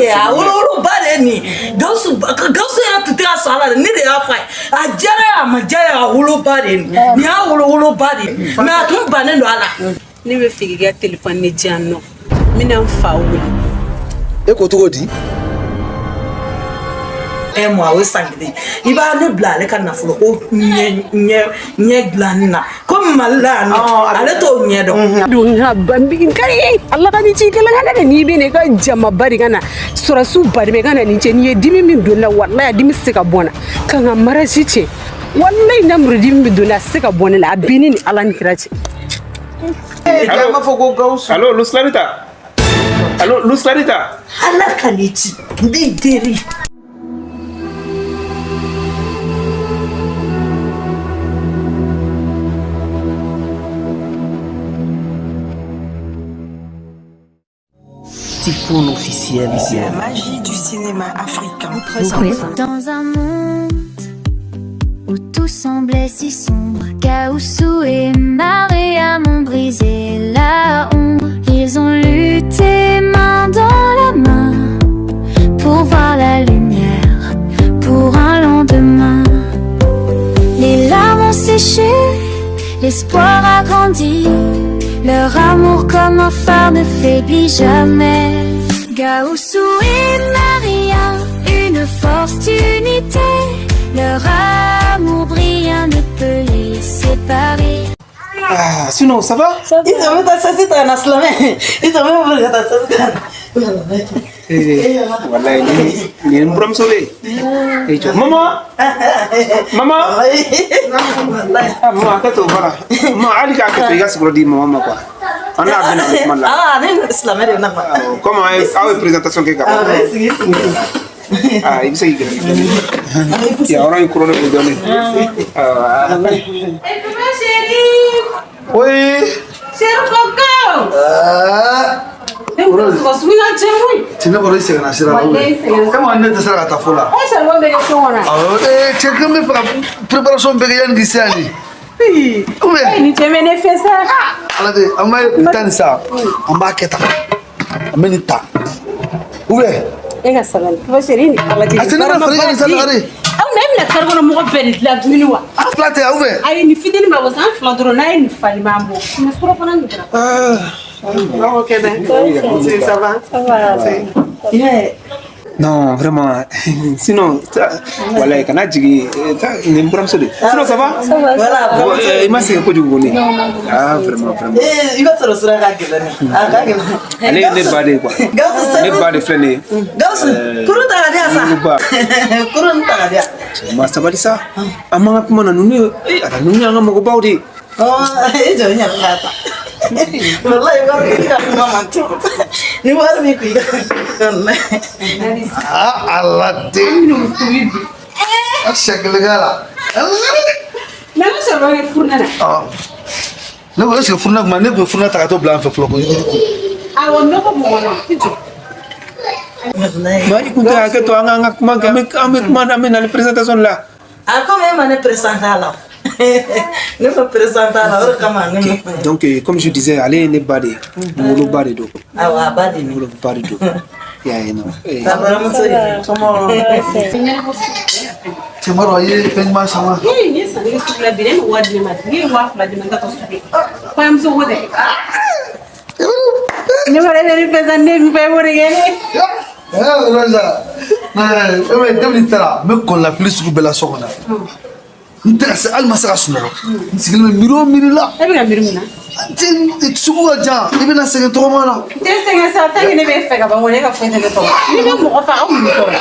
kɛ, a wolowoloba de ye nin ye. Gawusu, Gawusu yɛrɛ tun tɛ ka sɔn a la dɛ, ne de y'a fɔ a ye. A diyara ye, a ma diya ye, a woloba de ye nin ye. Nin y'a wolowoloba de ye, mais a tun bannen don a la. Ne bɛ fɛ k'i ka telefɔni de di yan nɔ, n bɛna n fa wele. E ko cogo di? Un mois, o ye san 1. I b'a ne bila ale ka nafolo ko ɲɛ ɲɛ ɲɛ dilanni na, komi Mali la yan nɔ, ale t'o ɲɛ dɔn. Don ka ban bi n kari ala ka ni ci kelen ka ne n'i bɛ na i ka jamaba de ka na sɔrɔsiw ba de bɛ ka na nin cɛ. N'i ye dimi min don n na, walayi a dimi tɛ se ka bɔ n na ka n ka mariage cɛ. Walayi na muru dimi min don n na, a tɛ se ka bɔ ne la. A bɛ ne ni Ala ni kira cɛ. Allo, b'a fɔ ko Gawusu. Allo, Luz Clarita. Allo, Luz Clarita. Ala ka n'i ci, n b'i deli. Typhoon officiel. La magie du cinéma africain. Dans un monde où tout semblait si sombre, Gaoussou et Mariam ont brisé la ombre. Ils ont lutté main dans la main pour voir la lumière, pour un lendemain. Les larmes ont séché, l'espoir a grandi. Leur amour comme un phare ne faiblit jamais. Gaoussou et Maria, une force d'unité. Leur amour brillant ne peut les séparer. Ah, sinon, ça va? I jɔ, n bɛ taa sasi ta ka na, silamɛ. I jɔ, n bɛ boli ka taa sasi ta ka na. Eh, wallahi, ni ni buramuso bɛ yen. Eh, jɔ. Maman! Maman! Ah, maman, hakɛ to, voilà. Maman, hali k'a kɛ to, i ka sigiyɔrɔ di maman ma quoi. An n'a bɛna kuma la. Ah, ne ni silamɛ de bɛ na kuma. Awɔ, comme an ye aw ye présentation kɛ ka ban. Ah, sigi sigi. Ah, i bɛ se k'i gɛrɛ. Yan yɔrɔ in koronnen don dɔɔnin. Ah, Oui. Chéri Coco. Ah. Sɔgɔsɔgɔ ka jɛ koyi. Cɛ, ne kɔrɔ, i sɛgɛnna sira la. Walayi, sɛgɛnna. E ma ne tɛ se ka taa fo la. E saribɔn bɛ kɛ so kɔnɔ. Awɔ, ee cɛ, ko n bɛ fɛ ka préparation bɛɛ kɛ yanni k'i se yan de. Ou bien. Ee, nin cɛ bɛ ne fɛ sa. Ala de, an b'a nin ta nin sa, an b'a kɛ tan. An bɛ nin ta. Ou bien. E ka sabali. Papa chéri, ni Ala cɛ. A tɛ ne yɛrɛ fari ka nin sa de. Aw na e bɛna kari kɔnɔ mɔgɔ bɛɛ de dilan dumuni wa? An fila tɛ, ou bien. Ayi, nin fitinin ma bɔ sa, an fila dɔrɔn n'a ye nin fali m'an bɔ. Mais surafana nin kɛra. Awɔ, kɛnɛ. Ça va? Ça va. Non, vraiment. Sinon, wallahi, kana jigin, nin buramuso de. Sinon, ça va? Ça va. Voilà. Bon, i ma sɛgɛn kojugu kɔni. Ah, vraiment, vraiment. Eh, i b'a sɔrɔ sira ka gɛlɛn dɛ. A ka gɛlɛn. Ale ye ne ba de ye quoi. Gawusu. Ne ba de filɛ nin ye. Gawusu, kurun ta ka di yan sa. Woloba. Kurun ta ka di yan. Ma sabali sa. An man ka kuma na, ninnu ye, eh, ala, ninnu y'an ka mɔgɔbaw de ye. Ɔ, i jɔ, n yɛrɛ k'a ta. Wallahi, wari i ka kuma man ca. Ni wari b'i kun, i ka. Ah, Ala de. A siɲɛ kelen k'a la. Mais an ka saribɔn kɛ furunɛ na. Ah. Ne ko est ce que furunɛ kuma ne tun bɛ furunɛ ta ka t'o bila an fɛ fɔlɔ ko Awɔ, nɔgɔ b'o kɔnɔ. I jɔ. Ma i kun tɛ hakɛ to, an ka an ka kuma kɛ, an bɛ kuma, an bɛ na ni présentation la. A komi e ma ne présenté a la. Ne ma présenté a la, o de kama ne ma. Donc, comme je disais, ale ye ne ba de ye. N woloba de don. Awɔ, a ba de. N woloba de don. I y'a ye nɔ. Eh, A baramuso ye. Cɛ ma dɔn i ye fɛn ɲuman san wa? Ee, nin ye sanni kɛ sugu la bi, ne bɛ wari di ne ma. Ne ye 2000 di ne ma, n ka taa sugu la. Kɔɲɔmuso ko tɛ. Ne fana bɛ nin fɛ sa, ne bɛ fɛ o de kɛ ne. Eh, Rosa. Eh, eh, depuis ni taara n bɛ kɔnɔnafili sugu bɛɛ la so kɔnɔ. N tɛ ka se, hali ma se ka sunɔgɔ. N sigilen bɛ miiri o miiri la. E bɛ ka miiri mun na? Cɛ, sugu ka jan, i bɛna sɛgɛn tɔgɔma la. N tɛ sɛgɛn sa, tant que ne bɛ fɛ ka ban kɔni, e ka foyi tɛ ne tɔɔrɔ. N'i bɛ mɔgɔ fɛ, aw mun bɛ tɔɔrɔ?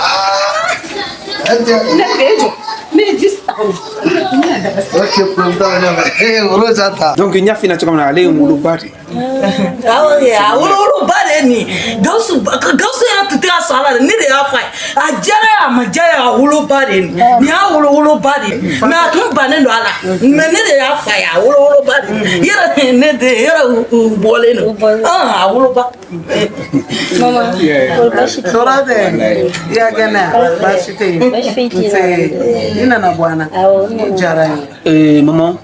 Ne bɛ e jɔ. Ne ye ji ta ka na. N bɛna daga sigi. Ok, problème t'a la, ɲa mɛn. Eh, Rosa ta. Donc n y'a f'i ɲɛna cogo min na, ale ye n woloba de ye. Awɔ kɛ, a wolowoloba de ye nin ye. Gawusu, Gawusu yɛrɛ tun tɛ ka sɔn a la dɛ, ne de y'a fɔ a ye. A diyara ye, a ma diya ye, a woloba de ye nin ye. Nin y'a wolowoloba de ye, mais a tun bannen don a la. Mais ne de y'a fɔ a ye, a wolowoloba de ye. Yɛrɛ ne den yɛrɛ, u bɔlen don. Ah, a woloba. Maman, baasi tɛ. Tɔɔrɔ tɛ. I y'a kɛnɛ, baasi tɛ yen. Baasi foyi t'i la. Nse, i nana bɔ an na. Awɔ, n O nana. diyara n ye. Eh, maman,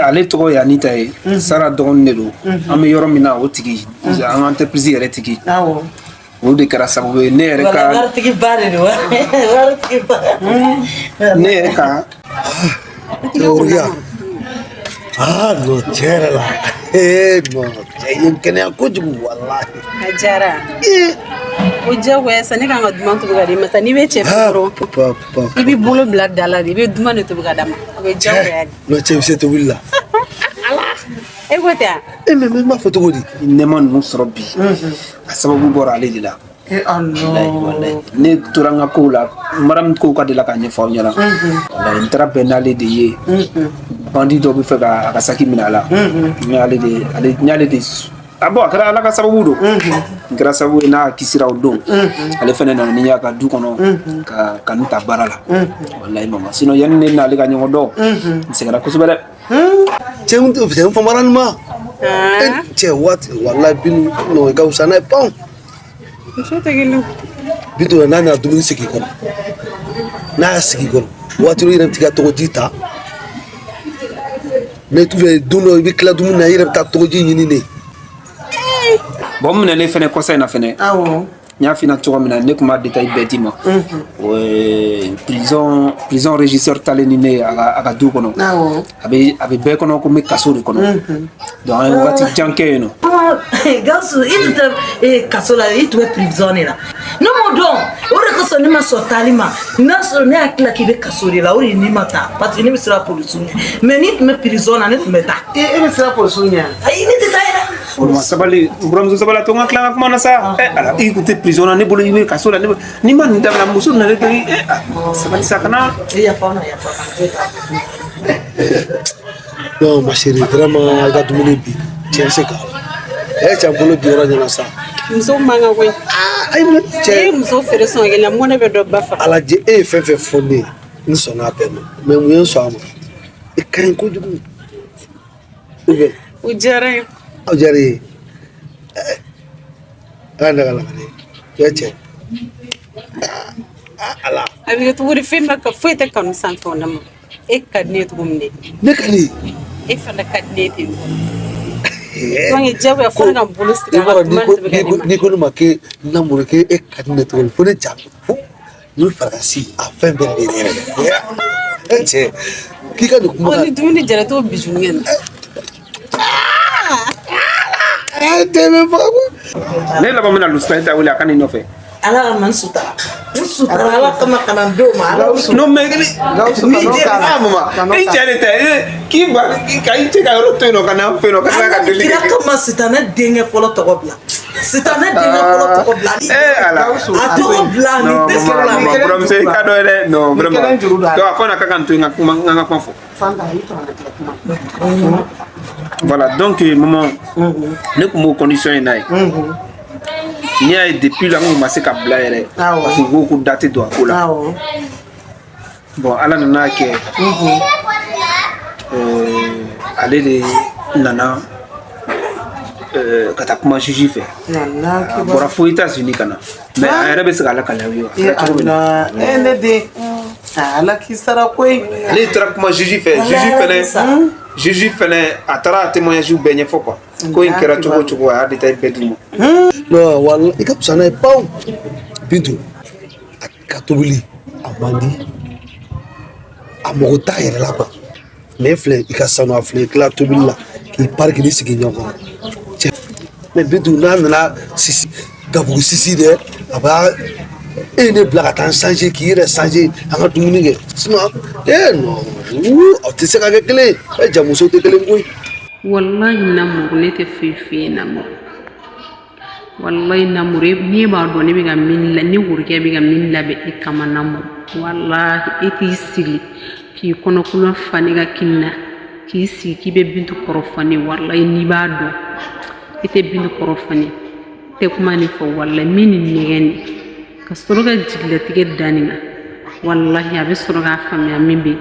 ale tɔgɔ ye Anita ye. Sara dɔgɔnin de don. An bɛ yɔrɔ min na, o tigi, an ka entreprise yɛrɛ tigi. Awɔ. O de kɛra sababu ye ne yɛrɛ ka waritigi ba de don, waritigi ba. Ne yɛrɛ ka Worokiya, ah non, tiɲɛ yɛrɛ la, ee non, cɛ ye n kɛnɛya kojugu, walahi. A diyara. O diyagoya sa, ne kan ka duman tobi ka d'i ma sa. N'i bɛ cɛ fɛ dɔrɔn, papa, papa, i b'i bolo bila da la de, i bɛ duman de tobi ka d'a ma, o bɛ diyagoya de. Non, cɛ bɛ se tobili la. E ko tɛ wa? E mais n b'a fɔ cogo di? Nɛɛma ninnu sɔrɔ bi, a sababu bɔra ale de la. E Allah. Walayi, ne tora n ka kow la, madame kow ka deli ka ɲɛfɔ aw ɲɛna. Walayi, n taara bɛn n'ale de ye, bandi dɔ bɛ fɛ ka a ka saki minɛ a la. N y'ale de ale n y'ale de a bɔn, a kɛra Ala ka sababu don, n kɛra sababu ye n'a kisira o don. Ale fɛnɛ nana ni y'a ka du kɔnɔ ka n ta baara la. Walayi mama, sinon yanni ne n'ale ka ɲɔgɔn dɔn, n sɛgɛnna kosɛbɛ dɛ. Cɛ n cɛ n famara nin ma. Cɛ waati, walayi binu, non, i ka fisa n'a ye pan. Muso tɛ kelen. Bintu, n'a nana dumuni sigi kɔnɔ, n'a y'a sigi kɔnɔ waati dɔ, i yɛrɛ bɛ t'i ka tɔgɔji ta. Ne tun fɛ, don dɔ i bɛ tila dumuni na, i yɛrɛ bɛ taa tɔgɔji ɲini de. Bon, n minɛlen fɛnɛ kɔsa in na fɛnɛ, n y'a f'i ɲɛna cogo min na, ne tun b'a détail bɛɛ d'i ma. Prison régisseur talen ni ne ye a ka du kɔnɔ, a bɛ bɛɛ kɔnɔ ko n bɛ kaso de kɔnɔ. Donc an ye wagati jan kɛ yen nɔ. Gawusu, i tun tɛ kaso la, i tun bɛ prison de la. Ne m'o dɔn, o de kosɔn ne ma sɔn taali ma. N'a sɔrɔ ne hakili la k'i bɛ kaso de la, o de ye ne ma taa, parce que ne bɛ siran polisiw ɲɛ. Mais n'i tun bɛ prison na, ne tun bɛ taa. E bɛ siran polisiw ɲɛ? Ayi, ne tɛ taa yɛrɛ. Mama, sabali, n buramuso, sabali, to n ka tila n ka kuma na sa. Ɛ Ala, i kun tɛ prison na, ne bolo i bɛ kaso la. Ne bolo n'i ma nin dabila, muso nana to i. Ɛ, sabali sa, kana. Yafa n ma, yafa n ma. Non, ma chérie, vraiment, i ka dumuni bi, cɛ bɛ se ka ɛ cɛ bolo bi yɔrɔ ɲɛna sa. Muso man kan koyi. Ayi, mais E cɛ ye muso feere sɔn kelen na, mɔnɛ bɛ dɔ ba faga. Ala jɛ, e ye fɛn fɛn fɔ ne ye, n sɔnna a bɛɛ ma. Mais mun ye n sɔn a ma? E ka ɲi kojugu, ou bien? O diyara n ye. Aw diyara i ye. Ala ne ka lakale cɛ cɛ ala. A bɛ kɛ cogo di? Fɛn ma ka foyi tɛ kanu sanfɛ o na ma. E ka di ne ye cogo min dɛ. Ne ka di. E fana ka di ne ye ten. Donc diyagoya fo ne ka n bolo sigi I a ka b'a dɔn, duman tobi ka di ma. n'i ko ne ma k'e namuru, k'e e ka di ne cogo min, fo ne ja fo ni faransi a fɛn bɛɛ de bɛ ne yɛrɛ e cɛ k'i ka nin kuma. Ɔ, ni dumuni jara, t'o bijou kɛ nin. Cɛ bɛ faga koyi. Ne laban bɛna Lusita ta wele a ka n'i nɔfɛ. Ala ka ma, n sutara, n sutara Ala kama, ka na d'o ma, Ala. Non mais Gawusu, ni kan'o cɛ k'a la. ah mama, Kan'o i k'a cɛ de tɛ k'i ba ka i cɛ ka yɔrɔ to yen nɔ ka na an fɛ yen nɔ ka tila ka deli Kira kɛ. kama, sitanɛ denkɛ fɔlɔ tɔgɔ bila, sitanɛ denkɛ fɔlɔ tɔgɔ bila. Eh Ala. Gawusu, A tɔgɔ bila nin Non tɛ sɔrɔ la. mama, buramuso, i ka dɔ ye dɛ. Non, Ni vraiment. kelen juru don a la. Donc a fɔ na ka n to yen, n ka kuma, n ka kuma fɔ. Fanta, i tɔ ka tila kuma. Voilà, donc maman, ne tun b'o condition in na ye. N'i y'a ye depuis la n kun ma se ka bila yɛrɛ, parce que u ko ko da tɛ don a ko la. Bon, Ala nana kɛ, ale de nana ka taa kuma juge fɛ. A bɔra fo États-Unis ka na, mais a yɛrɛ bɛ se k'a lakale aw ye a kɛra cogo min na. E ne den, Ala k'i sara koyi. Ale taara kuma juge fɛ, juge fɛnɛ a taara a témoignage bɛɛ ɲɛfɔ quoi, ko in kɛra cogo o cogo, a y'a détail bɛɛ d'u ma. Non, wala i ka fisa n'a ye bawo Bintu a ka tobili a man di, a mago t'a yɛrɛ la quoi. Mais filɛ, i ka sanu, a filɛ, i tila tobili la k'i pari k'i sigi ɲɔgɔn kɔrɔ cɛ. Mais Bintu n'a nana sisi gabugu sisi dɛ, a b'a e ye ne bila ka taa n changer, k'i yɛrɛ changer, an ka dumuni kɛ. Sinon eh non, aw tɛ se ka kɛ kelen ye. E jamuso tɛ kelen koyi. Wallahi Namuru, ne tɛ foyi f'i ye Namuru. Wallahi Namuru, n'e b'a dɔn ne bɛ ka min la, ne worokɛ bɛ ka min labɛn e kama Namuru. Wallahi, e k'i sigi k'i kɔnɔkulon fa ne ka kini na, k'i sigi k'i bɛ Bintu kɔrɔ fɔ ne. Wallahi, n'i b'a dɔn i tɛ Bintu kɔrɔ fɔ ne tɛ kuma nin fɔ. Wallahi, min ni nɛgɛ nin ka sɔrɔ ka jigilatigɛ da nin na, wallahi, a bɛ sɔrɔ k'a faamuya min bɛ yen.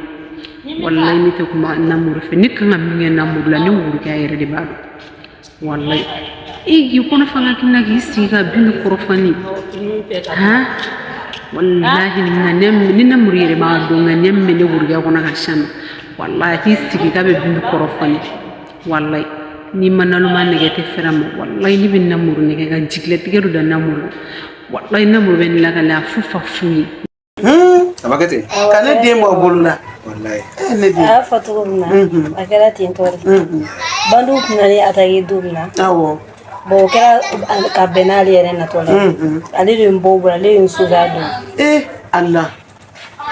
Wallahi, ne tɛ kuma Namuru fɛ. Ne kan ka min kɛ Namuru la, ne worokɛ yɛrɛ de b'a dɔn. Wallahi, e k'i kɔnɔ fa ka kini na k'i sigi ka Bintu kɔrɔ fɔ ne han. Wallahi, ni Namuru yɛrɛ b'a dɔn ŋaniya min bɛ ne worokɛ kɔnɔ ka siyɛn na, wallahi, k'i sigi k'a bɛ Bintu kɔrɔ fɔ ne. Wallahi. N'i ma naloma nɛgɛ tɛ fɛrɛ ma. Walayi ne bɛ Namuru nɛgɛ ka jigilatigɛ dɔ da Namuru la. Walayi Namuru bɛ ne lakale a fu fa fu ye. A ma kɛ ten. Ka ne den bɔ bolo la. Walayi. Ne den. A y'a fɔ cogo min na, a kɛra ten tɔ de. Bandiw tun na ne attaqué don min na. Awɔ. Bon, o kɛra ka bɛn n'ale yɛrɛ natɔ la. Ale de ye n bɔ u bolo, ale de ye n sauvé a don. Eh Ala.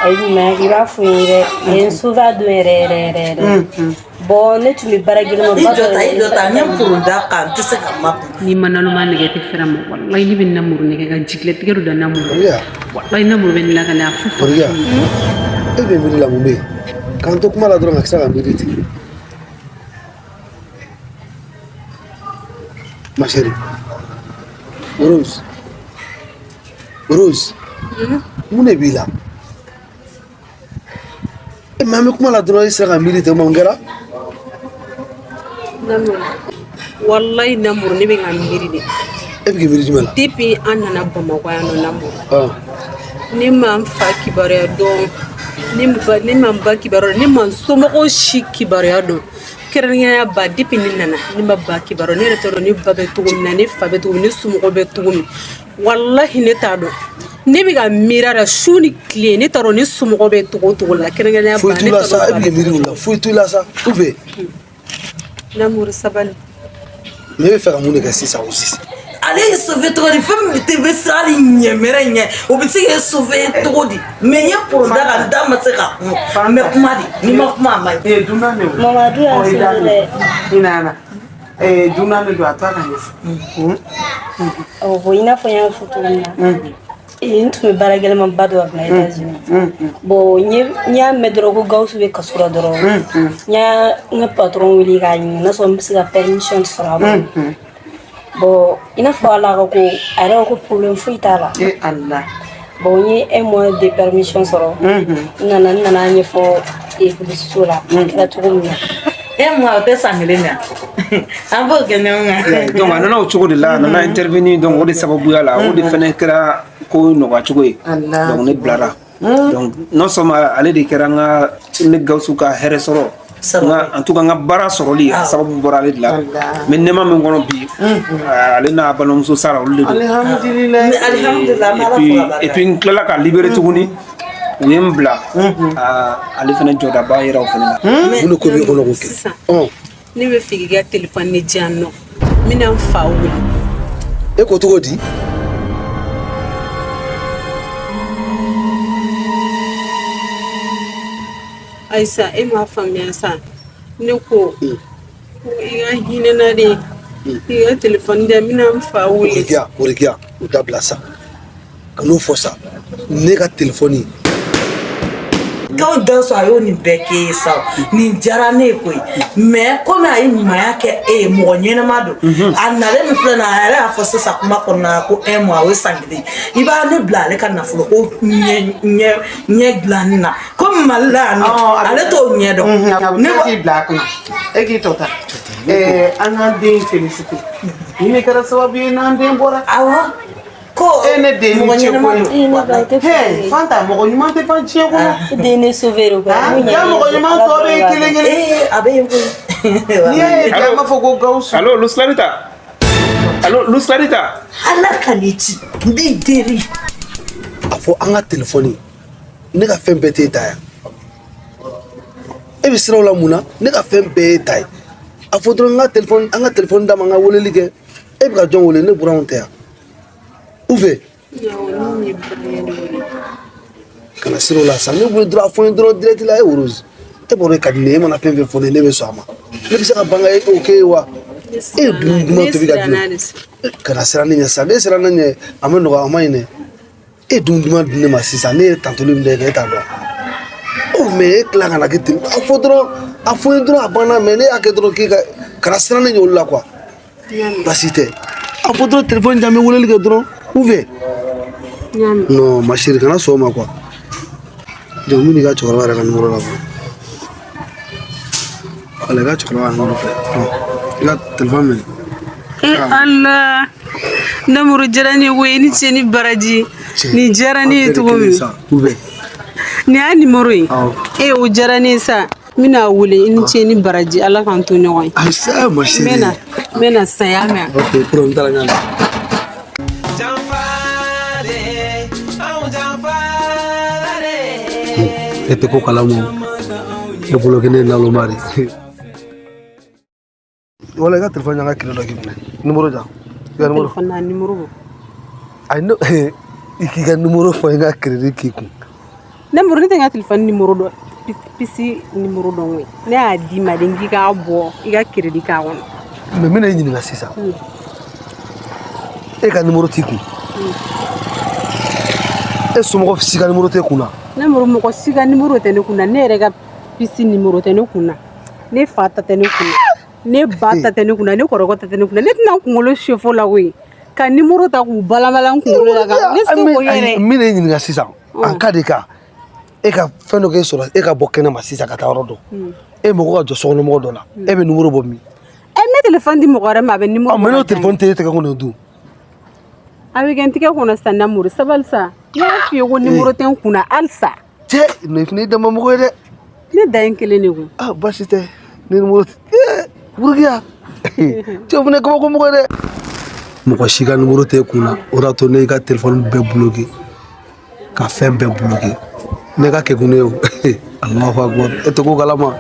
A ye ɲuman kɛ, i b'a f'u ye dɛ, a ye n sauvé a don yɛrɛ yɛrɛ yɛrɛ yɛrɛ. Bon, ne tun bɛ baara gɛlɛn I jɔ ta, i jɔ ta, n ye foro da kan, n tɛ se ka makun. N'i ma naloma nɛgɛ tɛ fɛrɛ ma. Walayi ne bɛ Namuru nɛgɛ ka jigilatigɛ dɔ da Namuru la. Walayi Namuru bɛ ne lakale a fu fa fu ye. E bɛ miiri la mun bɛ yen? K'an to kuma la dɔrɔn ka tila ka miiri ten. Ma chérie, Rose, Rose, mun de b'i la? E mais an bɛ kuma la dɔrɔn e sera ka miiri ten, mun kɛra? Namuru, walayi Namuru, ne bɛ ka miiri de. E bɛ k'i miiri jumɛn la? Depuis an nana Bamakɔ yan nɔ Namuru, ne ma n fa kibaruya dɔn, ne ma n ba kibaruya dɔn, ne ma n somɔgɔw si kibaruya dɔn. Kɛrɛnkɛrɛnnenya ba, depuis ne nana ne ma ba kibaruya, ne yɛrɛ t'a dɔn ne ba bɛ cogo min na, ne fa bɛ cogo min, ne somɔgɔw bɛ cogo min. Walahi ne t'a dɔn. Ne bɛ ka miiri a la su ni tile, ne t'a dɔn ne somɔgɔw bɛ cogo o cogo la, kɛrɛnkɛrɛnnenya ba. Foyi t'u la sa, e bɛ k'i miiri o la, foyi t'u la sa, ou bien? Namuru, sabali. Mais e bɛ fɛ ka mun de kɛ sisan o sisan? Ale ye sauvé cogo di? Fɛn min tɛ bɛ siran hali ɲɛmɛrɛ ɲɛ, o bɛ se k'e sauvé cogo di? Mais n ye poro da kan, n da ma se ka kun. N bɛ kuma de, n'i ma kuma a ma ɲi. Ee dunan de don. Mamadu y'a sauvé dɛ. I nana. Ee dunan de don, a to a ka ɲɛfɔ. Awɔ, bon, i n'a fɔ n y'a fɔ cogo min na. N tun bɛ baara gɛlɛnmanba dɔ la États-Unis. Bon, n y'a mɛn dɔrɔn ko Gawusu bɛ kaso la dɔrɔn. N y'a n ka patron wele k'a ɲininka n'a sɔrɔ n bɛ se ka permission sɔrɔ a bolo. Bon, i n'a fɔ Ala ka ko, a yɛrɛ ko problème foyi t'a la. Eh Ala. Bon, n ye un mois de permission sɔrɔ. N nana ɲɛfɔ polisiso la, a kɛra cogo min na. Un mois, o tɛ san kelen na, an b'o kɛ ɲɔgɔn kan. Donc a nana o cogo de la, a nana intervenir, donc o de sababuya la, o de fɛnɛ kɛra ko nɔgɔya cogo ye. Donc ne bilara. Donc non seulement ale de kɛra n ka ne Gawusu ka hɛrɛ sɔrɔ, nka en tout cas n ka baara sɔrɔli a sababu bɔra ale de la. N bɛ nɛɛma min kɔnɔ bi, ale n'a balimamuso Sara, olu de don. Alihamdulilayi. Alihamdulilayi, an bɛ Ala fo k'a barika. Et puis n tilala ka libérer tuguni, u ye n bila, ale fɛnɛ jɔdaba yira o fɛnɛ la. Mun de ko b'i kɔnɔ k'o kɛ? Sisan ne bɛ fɛ k'i ka telefɔni de di yan nɔ, n bɛna n fa wele. E ko cogo di? Ayisa, e m'a faamuya sa, ne ko ko i ka hinɛ na de, i ka telefɔni di yan, n bɛna n fa wele. Worikiya, Worikiya, o dabila sa. Kan'o fɔ sa. Ne ka telefɔni. Kaw Gawusu, a y'o nin bɛɛ k'e ye sa, nin diyara ne ye koyi. Mais komi a ye ɲumanya kɛ e ye, mɔgɔ ɲɛnɛma don. A nalen min filɛ nin ye, a yɛrɛ y'a fɔ sisan kuma kɔnɔna na ko un mois, o ye san kelen. I b'a ne bila ale ka nafolo ko ɲɛ ɲɛ ɲɛ dilanni na, komi Mali la yan nɔ, ale t'o ɲɛ dɔn. Ne k'i bila a kunna, e k'i tɔ ta. An k'an den félicité, ni ne kɛra sababu ye n'an den bɔra. Awɔ. Ko e ne den mɔgɔ ni ce ɲɛnɛma koyi. don. Ee, ne ba, o tɛ foyi ye. Fanta, mɔgɔ ɲuman tɛ ban diɲɛ kɔnɔ. E den ne sauvé de quoi. Ja, mɔgɔ ɲuman tɔ bɛ yen kelen kelen. Ee, a bɛ yen koyi. N'i y'a ye bi an b'a fɔ ko Gawusu. Allo Luslarita, allo Luslarita. Ala ka ne ci, n b'i deli. A fɔ an ka telefɔni, ne ka fɛn bɛɛ t'e ta yan. E bɛ siran o la mun na? Ne ka fɛn bɛɛ ye ta ye. A fɔ dɔrɔn n ka telefɔni, an ka telefɔni d'a ma, n ka weleli kɛ. E bɛ ka jɔn wele? Ne buranw tɛ yan. Ou bien? Awɔ, ne ye buran de wele. Kana siran o la sa, ne wele dɔrɔn, a fɔ n ye dɔrɔn direct la. E Rose, e b'a dɔn e ka di ne ye, e mana fɛn fɛn fɔ ne ye, ne bɛ sɔn a ma. Ne bɛ se ka ban ka e o k'e ye wa? E ye dumuni duman tobi ka di ne ma. Kana siran ne ɲɛ sa, ne siran ne ɲɛ, a ma nɔgɔn, a ma ɲi dɛ. E ye dumuni duman di ne ma sisan, ne ye tantoli min kɛ, e t'a dɔn. Ɔ mais e tila ka na kɛ ten, a fɔ dɔrɔn, a fɔ n ye dɔrɔn, a banna. Mais ne y'a kɛ dɔrɔn k'e ka kana siran ne ɲɛ olu la quoi. Baasi tɛ, a fɔ dɔrɔn telefɔni di yan, n bɛ weleli kɛ dɔrɔn, ou bien? Non ma chérie, kana sɔn o ma quoi. Donc min n'i ka cɛkɔrɔba yɛrɛ ka numéro la fɔlɔ. Wala, i ka cɛkɔrɔba ka numéro filɛ. I ka telefɔni minɛ. E Ala, Namuru diyara ne ye koyi, i ni ce ni baraji. Nin diyara ne ye cogo min. Ou bien? Nin y'a numéro ye. Awɔ. E, o diyara ne ye sa. N bɛna wele, i ni ce ni baraji, Ala k'an to ɲɔgɔn ye. Ayi sa, ma N chérie. bɛna, n bɛna sisan, i y'a mɛn? Ok, problème t'a la, n y'a mɛn. E tɛ ko kalama o. E bolo kɛ ne ye naloma de ye. Wala i ka telefɔni ɲaga kile dɔ k'i minɛ. Numéro jan. I ka numéro. Telefɔni na numéro bɔ. Ayi ne i k'i ka numéro fɔ n ka crédit k'i kun. Ne muru, ne tɛ n ka telefɔni numéro dɔn, puce numéro dɔn koyi. Ne y'a d'i ma de, n k'i k'a bɔ i ka crédit k'a kɔnɔ. Mais n bɛna e ɲininka sisan. E ka numéro t'i kun. E somɔgɔ si ka numéro t'e kun na. Ne muru, mɔgɔ si ka numéro tɛ ne kun na. Ne yɛrɛ ka puce numéro tɛ ne kun na. Ne fa ta tɛ ne kun na. Ne ba ta tɛ ne kun na. Ne kɔrɔkɛ ta tɛ ne kun na. Ne tɛna n kunkolo sefo la koyi. Ka numéro ta k'u balanbalan n kunkolo la kan. Ne se k'o yɛrɛ. N bɛna e ɲininka sisan. En cas de cas, e ka fɛn dɔ k'e sɔrɔ, e ka bɔ kɛnɛ ma sisan ka taa yɔrɔ dɔ. E mago ka jɔ sokɔnɔmɔgɔ dɔ la. E bɛ numéro bɔ min? Ɛ, n bɛ telefɔni di mɔgɔ wɛrɛ ma, a bɛ numéro Ɔ, mais bɔ n'o ka di telefɔni tɛ e tɛgɛ kɔnɔ dun? A bɛ kɛ n tɛgɛ kɔnɔ sisan. Namuru, sabali sa. Ne y'a f'i ye ko numéro tɛ n kun na halisa. Cɛ, non, i fana ye dama mɔgɔ ye dɛ. Ne da ye n kelen de kun. Ah, baasi tɛ. Ni numéro tɛ. Ee, Burukiya. Cɛ, o fana ye kabako mɔgɔ ye dɛ. Mɔgɔ si ka numéro tɛ e kun na. O de y'a to ne y'i ka telefɔni bɛɛ bloqué. Ka fɛn bɛɛ bloqué. Ne ka kekun ne ye o. Alahu akbar. E tɛ ko kalama.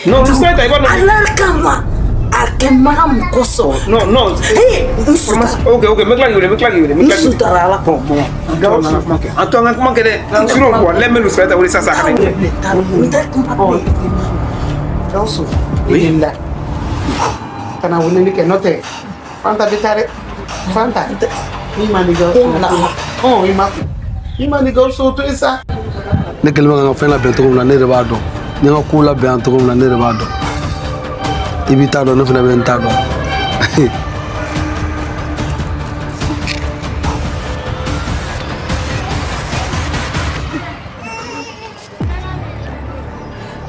Non, Lusita, i b'a dɔn. Ala kama, a kɛ maga mun kosɔn. Non, non. Hey, n sutara. Ok, ok, n bɛ tila k'i wele, n bɛ tila k'i wele, n bɛ N tila k'i wele. sutara Ala. Bon, bon, Gawusu, an ka kuma kɛ. An to an ka kuma kɛ dɛ. Sinon, walahi, n bɛ Lusita wele sisan sisan a ka na. N tɛ kuma bilen. Gawusu, i delila kana weleli kɛ, n'o tɛ Fanta bɛ taa dɛ. Fanta i ma ni Gawusu ɔn, i ma kun, i ma ni Gawusu to yen sa. Ne kɛlen bɛ ka n ka fɛn labɛn cogo min na, ne de b'a dɔn. N ye n ka kow labɛn yan cogo min na, ne de b'a dɔn. I b'i ta dɔn, ne fana bɛ n ta dɔn.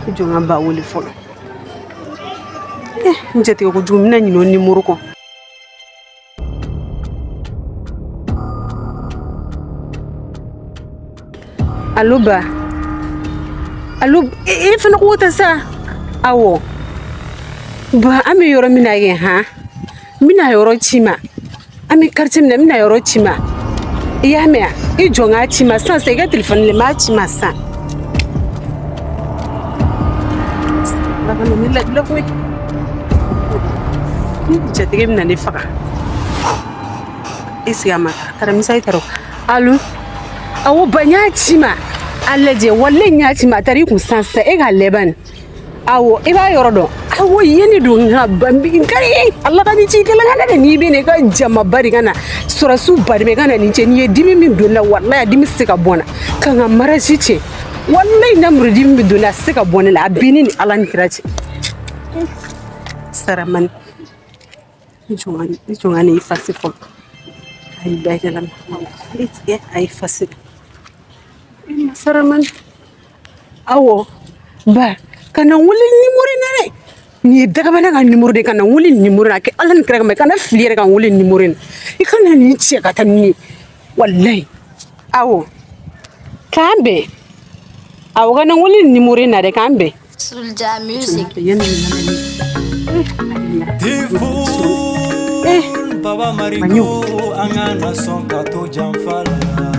I jɔ n ka ba wele fɔlɔ. Eh, n jatigɛ kojugu, n bɛna ɲinɛ o numéro kɔ. Allo ba. Allo, e fana ko tɛ sa. Awɔ. Ba, an bɛ yɔrɔ min na yen han. N bɛna yɔrɔ ci ma. An bɛ quartier min na, n bɛna yɔrɔ ci ma. I y'a mɛn wa? I jɔ n k'a ci ma sisan sisan, i ka telefɔni le, n b'a ci ma sisan. Ala ka na ne labila koyi. Ni jatigɛ bɛna ne faga. Est-ce que a ma taa? Taara message taara o. Allo. Awɔ ba, n y'a ci ma. A lajɛ, walayi n y'a ci ma, a taara i kun sisan sisan, e k'a lajɛ bani. Awɔ, i b'a yɔrɔ dɔn. Awɔ, yen de don nka ba, n ka Ala ka nin ci kelen ka ne n'i bɛ na i ka jamaba de ka na, sɔrɔsiw ba de bɛ ka na nin cɛ. Nin ye dimi min don n na, walayi a dimi tɛ se ka bɔ n na. Ka n ka mariage tiɲɛ. Walayi namuru, dimi min don n na, a tɛ se ka bɔ ne la. A bɛ ne ni Ala ni kira cɛ. Saramani. I jɔ n ka nin effacer fɔlɔ. Ayi, la a effacer. Saramani. Awɔ ba, kana n wele numéro in na dɛ. Nin ye dagabana ka numéro de ye, kana n wele nin numéro in na. A kɛ Ala ni kira kama, i kana fili yɛrɛ ka n wele nin numéro in na. I kana nin cɛ ka taa ni ye. Walayi. Awɔ. K'an bɛn. Awɔ, kana n wele nin numéro in na dɛ, k'an bɛn. Soulja Music. Yanni nin mana ne. Eh, Baba Mariko, an kana sɔn ka to janfa la.